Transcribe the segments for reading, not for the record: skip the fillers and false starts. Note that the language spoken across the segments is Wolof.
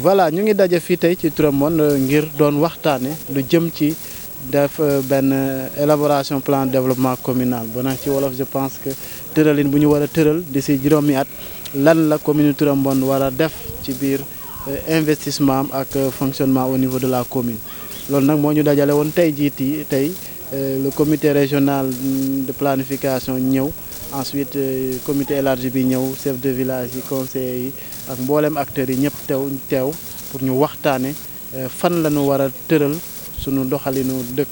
voilà ñu ngi daje fii tey ci Touré-Monde ngir doon waxtaane lu jëm ci def benn élaboration plan de développement communal ba nag ci wolof je pense que tëralin bu ñu war a tëral d'ici juróomi at lan la commune Touré-Monde war a def ci biir investissement am ak fonctionnement au niveau de la commune. loolu nag moo ñu dajale woon tey jiiti tey le comité régional de planification ñëw ensuite comité élargi bi ñëw chef de village yi conseillers yi ak mboolem acteurs yi ñëpp teew pour ñu waxtaane fan la ñu war a tëral sunu doxalinu dëkk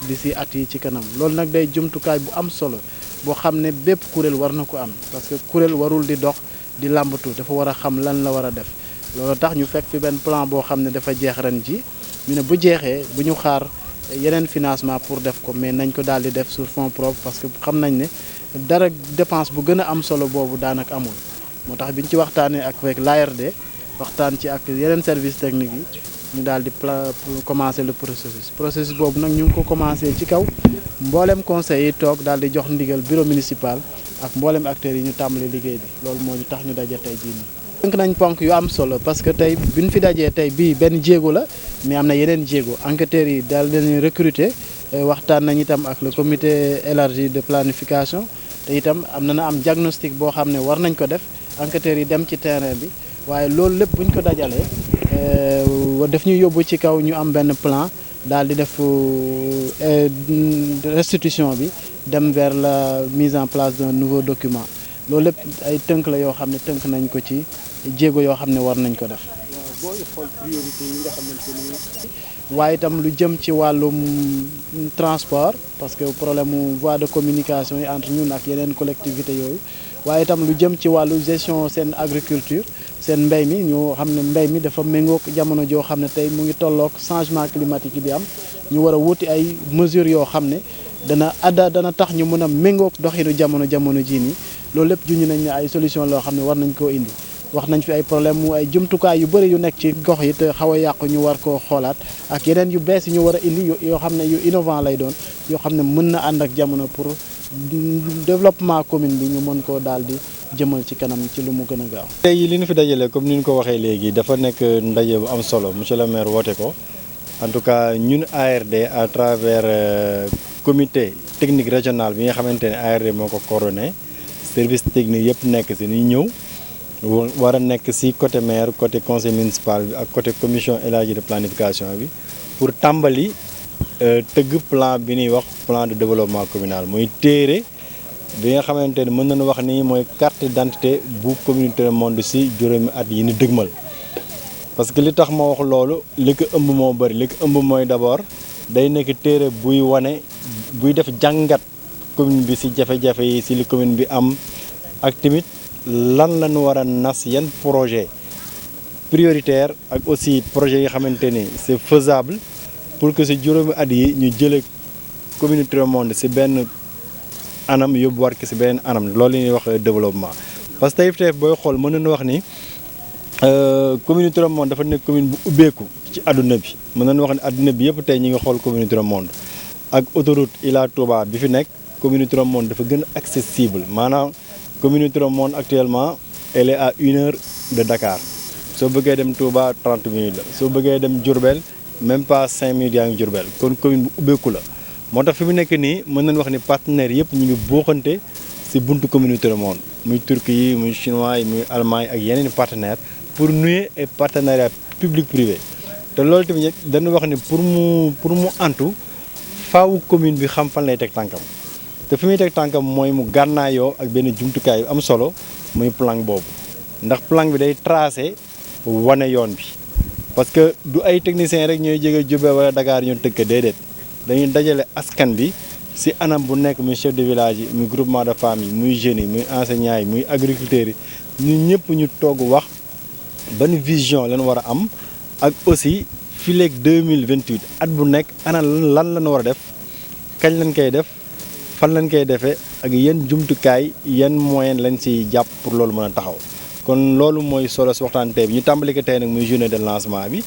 d'ici at yi ci kanam. loolu nag day jumtukaay bu am solo boo xam ne bépp kuréel war na ko am parce que kuréel warul di dox di làmbatu dafa war a xam lan la war a def. loolu tax ñu fekk fi benn plan boo xam ne dafa jeex ren ji ñu ne bu jeexee bu ñu xaar yeneen financement pour def ko mais nañ ko daal di def sur fonds propres parce que xam nañ ne dara dépense bu gën a am solo boobu daanaka amul. moo tax biñ ci waxtaanee avec l'ARD waxtaan ci ak yeneen service technique yi ñu daal di commencer le processus boobu nag ñu ngi ko commencé ci kaw mboolem conseil yi toog daal di jox ndigal bureau municipal ak mboolem acteurs yi ñu tàmbali liggéey bi loolu moo ñu tax ñu daje tey jii nii. tënk nañ ponk yu am solo parce que tey bi ñu fi dajee tey bii benn jéego la mais am na yeneen jéego enquêteurs yi daal dañuy recruter waxtaan nañ itam ak le comité élargi de planification te itam am diagnostic boo xam ne war nañ ko def enquêteurs yi dem ci terrain bi waaye loolu lépp bu ñu ko dajalee daf ñuy yóbbu ci kaw ñu am benn plan daal di def restitution bi dem vers la mise en place d'un nouveau document loolu lépp ay tënk la yoo xam ne tënk nañ ko ci jéego yoo xam ne war nañ ko def. boo xool priorité yi nga xamante ni. waaye itam lu jëm ci wàllum transport parce que problème mu voie de communication yi entre ñun ak yeneen collectivités yooyu waaye itam lu jëm ci wàllu gestion seen agriculture seen mbéy mi ñu xam ne mbéy mi dafa méngoog jamono joo xam ne tey mu ngi tolloog changement climatique bi am ñu war a wuti ay mesures yoo xam ne dana tax ñu mën a méngoog doxinu jamono jii nii loolu lépp juñu nañ ne ay solution loo xam ne war nañ koo indi. wax nañ fi ay problème mu ay jumtukaay yu bëri yu nekk ci gox yi te xaw a yàqu ñu war koo xoolaat ak yeneen yu bees yi ñu war a indi yoo xam ne yu innovant lay doon yoo xam ne mën na ànd ak jamono pour développement commune bi ñu mën koo daal di jëmal ci kanam ci lu mu gën a gaaw. tey li ñu fi dajale comme ni ñu ko waxee léegi dafa nekk ndaje bu am solo monsieur le maire woote ko en tout cas ñun ARD à travers comité technique régional bi nga xamante ne ARD moo ko coordonné service technique yëpp nekk si ñu ñëw. war a nekk ci côté maire côté conseil municipal bi ak côté commission élargie de planification bi pour tàmbali tëgg plan bi ñuy wax plan de développement communal muy téere bi nga xamante ne mën nañu wax ni mooy carte d'identité bu commune Touré-Monde ci juróomi at yi ni dëgmal. parce que li tax ma wax loolu li ko ëmb moo bari li ko ëmb mooy d'abord day nekk téere buy wane buy def jàngat commune bi ci jafe-jafe yi ci li commune bi am ak tamit lan la ñu war a nas yan projet prioritaire ak aussi projet yi nga xamante ni c'est faisable pour que ci juróomi at yi ñu jëlee commune Touré-Monde ci benn anam yóbbu war ko ci benn anam loolu la ñuy wax développement. parce que tey booy xool mën nañu wax ni commune Touré-Monde dafa nekk commune bu ubbeeku ci àdduna bi mën nañu wax ni àdduna bi yëpp tey ñi ngi xool commune Touré-Monde ak autoroute Ila Touba bi fi nekk commune Touré-Monde dafa gën a accessible maanaam. commune Touré-Monde actuellement elle est à 1 heure de Dakar soo bëggee dem Touba 30 minutes la soo bëggee dem Diourbel même pas 5 minutes yaa ngi Diourbel kon commune bu ubbeeku la moo tax fi mu nekk nii mën nañu wax ni partenaires yëpp ñu ngi booxante ci buntu commune Touré-Monde muy Turquie yi muy chinois yi muy allemand yi ak yeneen partenaires pour nouer ay partenariat public privé te loolu tamit dañu wax ni pour mu antu faawu commune bi xam fan lay teg tànkam. te fi muy teg tànkam mooy mu gànnaayoo ak benn jumtukaay yu am solo muy plan boobu ndax plan bi day tracé wane yoon bi parce que du ay techniciens rek ñooy jóge Diourbel wala Dakar ñoo tëkk déedéet dañuy dajale askan bi ci anam bu nekk muy chef de village yi muy groupement de femmes yi muy jeunes yi muy enseignants yi muy agriculteurs yi ñun ñëpp ñu toog wax ban vision lañ war a am ak aussi fileeg 2028 at bu nekk ana lan lañ war a def kañ lañ koy def. fan lañ koy defee ak yan jumtukaay yan moyen lañ ci jàpp pour loolu mën a taxaw kon loolu mooy solo si waxtaan tey bi ñu tàmbali ko tey nag muy journée de lancement bi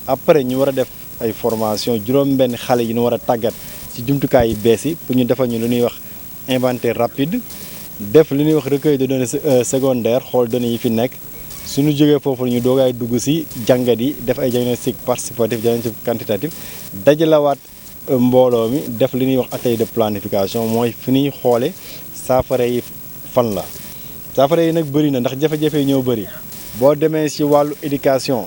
après ñu war a def ay formation juróom-benn xale yi ñu war a tàggat ci jumtukaay yi bees yi pour ñu defal ñu lu ñuy wax inventaire rapide def li ñuy wax recueil de données secondaires xool données yi fi nekk suñu jógee foofu ñu doogaay dugg si jàngat yi def ay diagnostic participatif diagnostic quantitatif dajalawaat mbooloo mi def li ñuy wax atelier de planification mooy fi ñuy xoole saafara yi fan la saafara yi nag bëri na ndax jafe-jafe yi ñoo bëri boo demee si wàllu éducation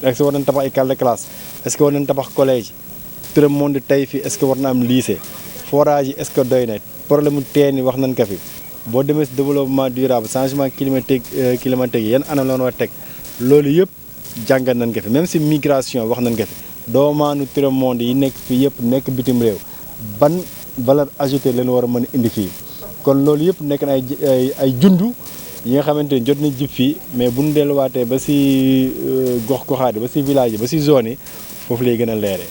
est-ce que war nañ tabax ay salle de classe est-ce que war nañ tabax collège tout le monde tey fii est-ce que war na am lycée forage yi est-ce que doy na problème mu teen yi wax nañ ko fi boo demee si développement durable changement climatique yi yan anam la war a teg loolu yëpp jàngat nañ ko fi même si migration wax nañ ko fi doomaanu tout le monde yi nekk fii yëpp nekk bitim réew ban valeur ajoutée leen war a mën a indi fii kon loolu yëpp nekk na ay jundu yi nga xamante ni jot nañ jib fii mais bu ñu delluwaatee ba si gox goxaat ba si village yi ba si zone yi foofu lay gën a leeree.